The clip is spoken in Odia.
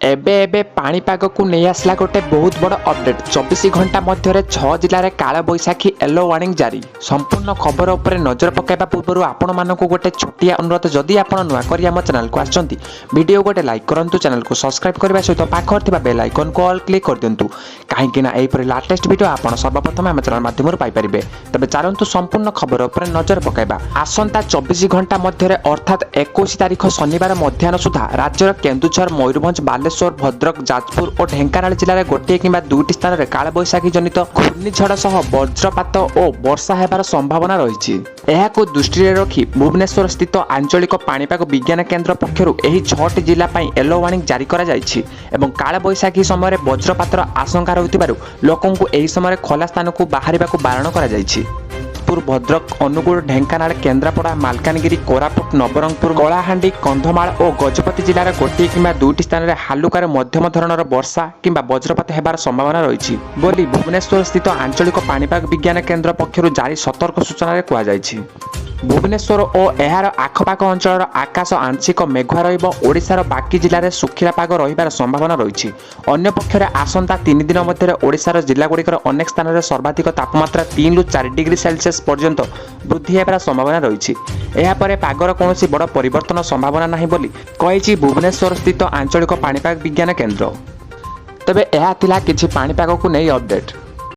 ଏବେ ଏବେ ପାଣିପାଗକୁ ନେଇ ଆସିଲା ଗୋଟେ ବହୁତ ବଡ଼ ଅପଡେଟ୍। 24 ଘଣ୍ଟା ମଧ୍ୟରେ ଛଅ ଜିଲ୍ଲାରେ କାଳବୈଶାଖୀ ୟେଲୋ ୱାର୍ଣ୍ଣିଂ ଜାରି। ସମ୍ପୂର୍ଣ୍ଣ ଖବର ଉପରେ ନଜର ପକାଇବା ପୂର୍ବରୁ ଆପଣମାନଙ୍କୁ ଗୋଟେ ଛୋଟିଆ ଅନୁରୋଧ, ଯଦି ଆପଣ ନୂଆ କରି ଆମ ଚ୍ୟାନେଲକୁ ଆସିଛନ୍ତି, ଭିଡ଼ିଓ ଗୋଟେ ଲାଇକ୍ କରନ୍ତୁ। ଚ୍ୟାନେଲକୁ ସବସ୍କ୍ରାଇବ୍ କରିବା ସହିତ ପାଖରେ ଥିବା ବେଲ୍ ଆଇକନ୍କୁ ଅଲ୍ କ୍ଲିକ୍ କରିଦିଅନ୍ତୁ, କାହିଁକି ନା ଏହିପରି ଲାଟେଷ୍ଟ ଭିଡ଼ିଓ ଆପଣ ସର୍ବପ୍ରଥମେ ଆମ ଚ୍ୟାନେଲ ମାଧ୍ୟମରୁ ପାଇପାରିବେ। ତେବେ ଚାଲନ୍ତୁ, ସମ୍ପୂର୍ଣ୍ଣ ଖବର ଉପରେ ନଜର ପକାଇବା। ଆସନ୍ତା 24 ଘଣ୍ଟା ମଧ୍ୟରେ, ଅର୍ଥାତ୍ 21 ତାରିଖ ଶନିବାର ମଧ୍ୟାହ୍ନ ସୁଦ୍ଧା ରାଜ୍ୟର କେନ୍ଦୁଝର, ମୟୂରଭଞ୍ଜ, ବାଲେଶ୍ୱର, ଭଦ୍ରକ, ଯାଜପୁର ଓ ଢେଙ୍କାନାଳ ଜିଲ୍ଲାରେ ଗୋଟିଏ କିମ୍ବା ଦୁଇଟି ସ୍ଥାନରେ କାଳବୈଶାଖୀ ଜନିତ ଘୂର୍ଣ୍ଣିଝଡ଼ ସହ ବଜ୍ରପାତ ଓ ବର୍ଷା ହେବାର ସମ୍ଭାବନା ରହିଛି। ଏହାକୁ ଦୃଷ୍ଟିରେ ରଖି ଭୁବନେଶ୍ୱର ସ୍ଥିତ ଆଞ୍ଚଳିକ ପାଣିପାଗ ବିଜ୍ଞାନ କେନ୍ଦ୍ର ପକ୍ଷରୁ ଏହି ଛଅଟି ଜିଲ୍ଲା ପାଇଁ ୟେଲୋ ୱାର୍ଣ୍ଣିଂ ଜାରି କରାଯାଇଛି ଏବଂ କାଳବୈଶାଖୀ ସମୟରେ ବଜ୍ରପାତର ଆଶଙ୍କା ରହୁଥିବାରୁ ଲୋକଙ୍କୁ ଏହି ସମୟରେ ଖୋଲା ସ୍ଥାନକୁ ବାହାରିବାକୁ ବାରଣ କରାଯାଇଛି। ଯାଜପୁର, ଭଦ୍ରକ, ଅନୁଗୁଳ, ଢେଙ୍କାନାଳ, କେନ୍ଦ୍ରାପଡ଼ା, ମାଲକାନଗିରି, କୋରାପୁଟ, ନବରଙ୍ଗପୁର, କଳାହାଣ୍ଡି, କନ୍ଧମାଳ ଓ ଗଜପତି ଜିଲ୍ଲାର ଗୋଟିଏ କିମ୍ବା ଦୁଇଟି ସ୍ଥାନରେ ହାଲୁକାରୁ ମଧ୍ୟମ ଧରଣର ବର୍ଷା କିମ୍ବା ବଜ୍ରପାତ ହେବାର ସମ୍ଭାବନା ରହିଛି ବୋଲି ଭୁବନେଶ୍ୱର ସ୍ଥିତ ଆଞ୍ଚଳିକ ପାଣିପାଗ ବିଜ୍ଞାନ କେନ୍ଦ୍ର ପକ୍ଷରୁ ଜାରି ସତର୍କ ସୂଚନାରେ କୁହାଯାଇଛି। ଭୁବନେଶ୍ୱର ଓ ଏହାର ଆଖପାଖ ଅଞ୍ଚଳର ଆକାଶ ଆଂଶିକ ମେଘୁଆ ରହିବ। ଓଡ଼ିଶାର ବାକି ଜିଲ୍ଲାରେ ଶୁଖିଲା ପାଗ ରହିବାର ସମ୍ଭାବନା ରହିଛି। ଅନ୍ୟପକ୍ଷରେ ଆସନ୍ତା 3 ଦିନ ମଧ୍ୟରେ ଓଡ଼ିଶାର ଜିଲ୍ଲାଗୁଡ଼ିକର ଅନେକ ସ୍ଥାନରେ ସର୍ବାଧିକ ତାପମାତ୍ରା 3ରୁ 4 ଡିଗ୍ରୀ ସେଲସିୟସ୍ ପର୍ଯ୍ୟନ୍ତ ବୃଦ୍ଧି ହେବାର ସମ୍ଭାବନା ରହିଛି। ଏହାପରେ ପାଗର କୌଣସି ବଡ଼ ପରିବର୍ତ୍ତନ ସମ୍ଭାବନା ନାହିଁ ବୋଲି କହିଛି ଭୁବନେଶ୍ୱର ସ୍ଥିତ ଆଞ୍ଚଳିକ ପାଣିପାଗ ବିଜ୍ଞାନ କେନ୍ଦ୍ର। ତେବେ ଏହା ଥିଲା କିଛି ପାଣିପାଗକୁ ନେଇ ଅପଡେଟ୍।